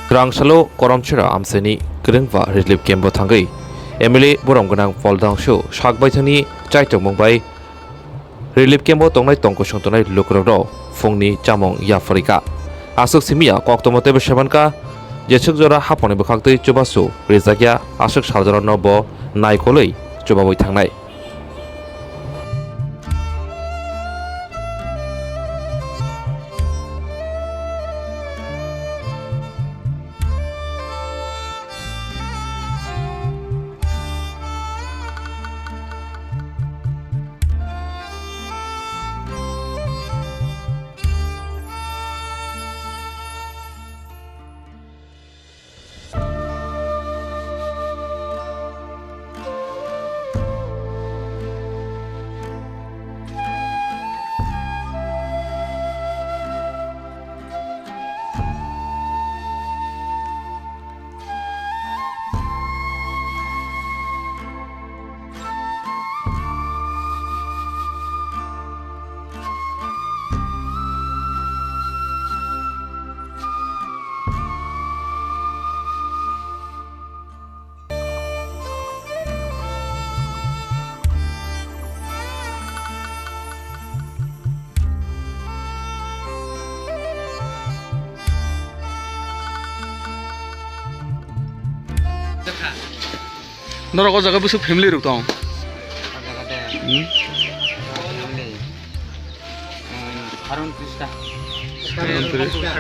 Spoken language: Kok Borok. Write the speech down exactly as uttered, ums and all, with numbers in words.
Kwrang salo Koromchira amchaini kwrwngba relief camp o thangwi M L A borom gwnang Pol Dangsu sak baithangni chaitokmung bai relief camp o tongnai tongkosong tongnai lukurokno phungni chamung yapharwi kha. Aswk simi ya koktwma teibo saimankha, jeswk jora haphangni bwkhaktwi chubachu rijakya aswk saljorano bo naikolwi chubawi thangnai. Norok o jaga bwswk family rok tong? O jaga de. Hmm? Family. Um, Harun Krishna. Harun Krishna.